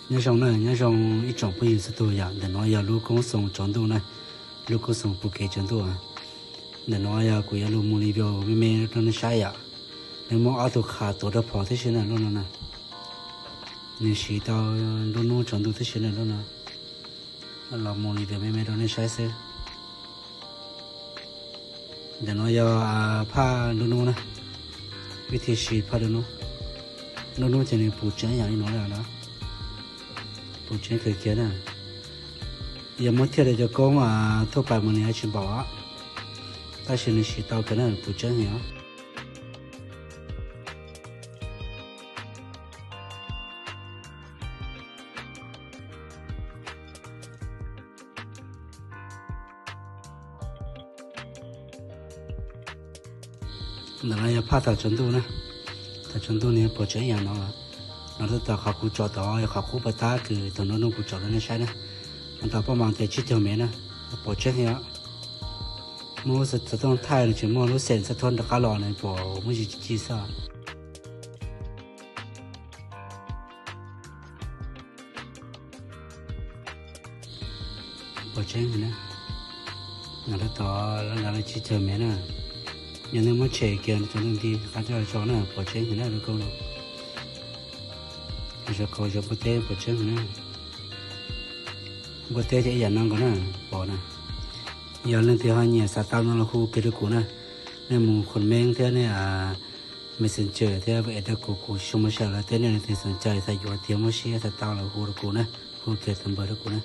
Nyob zoo na, nyob zoo ib tsoom phooj ywg txhua tus yom. Ntawm no yog lub koob xoo tsaus ntuj na, lub koob xoo pus kev tsaus ntuj. Ntawm no yog kuv yuav lug mus review me me rau nej saib yom. Nws muaj ob tug qha tuav rau phom tib si na lub no na. Nws siv tau nruab hnub tsaus ntuj tib si na lub no. Los mus review me me rau nej saib xwb. Ntawm no yog phaj nruab hnub na, vib thib siv phaj nruab hnub. Nruab hnub ces nws pus tseeb yam li no na, pus tseeb kawg kiag na. Yog muab thiaj li cov koob thuj pais mus nws yuav tsis npaum, tab sis nws siv tau kawg na, pus tseeb heev os. Ntawm no yog phaj thaum tsaus ntuj na, thaum tsaus ntuj nws pom tseeb ib yam no. No tab tom qhov kuv tsom tod yog qhov qub pas tab kws thaum nruab hnub kuv tsom rau nej saib na. No tau paj mas tes tsib caug mev na, pom tseeb heev os. Muaj lub xov tooj thaij nws tseem muaj lub xeem txhaj thuab rov qab los nws pom muaj tsis ci xwb. Pom tseeb heev na. Nws tab tom los tsib caug mev na. Yog nej muab tshem kiag tsaus ntuj nti qab coj tso na pom tseeb heev na lub koob no. Zov kaus zov npua teb pom tseeb heev na. Npua teb ces ib yam no nkaus na, pom na. Yog leej twg ho nyiam xav tau no los hu kiag rau kuv na. Nej mus comment thiab nej Messenger thiab WhatsApp rau kuv, kuv tsis muaj sij hawm lawm, thiab nej leej twg xav caw xav yuav tiag muab siab xav tau los hu rau kuv na, hu kiag tus npawb rau kuv na.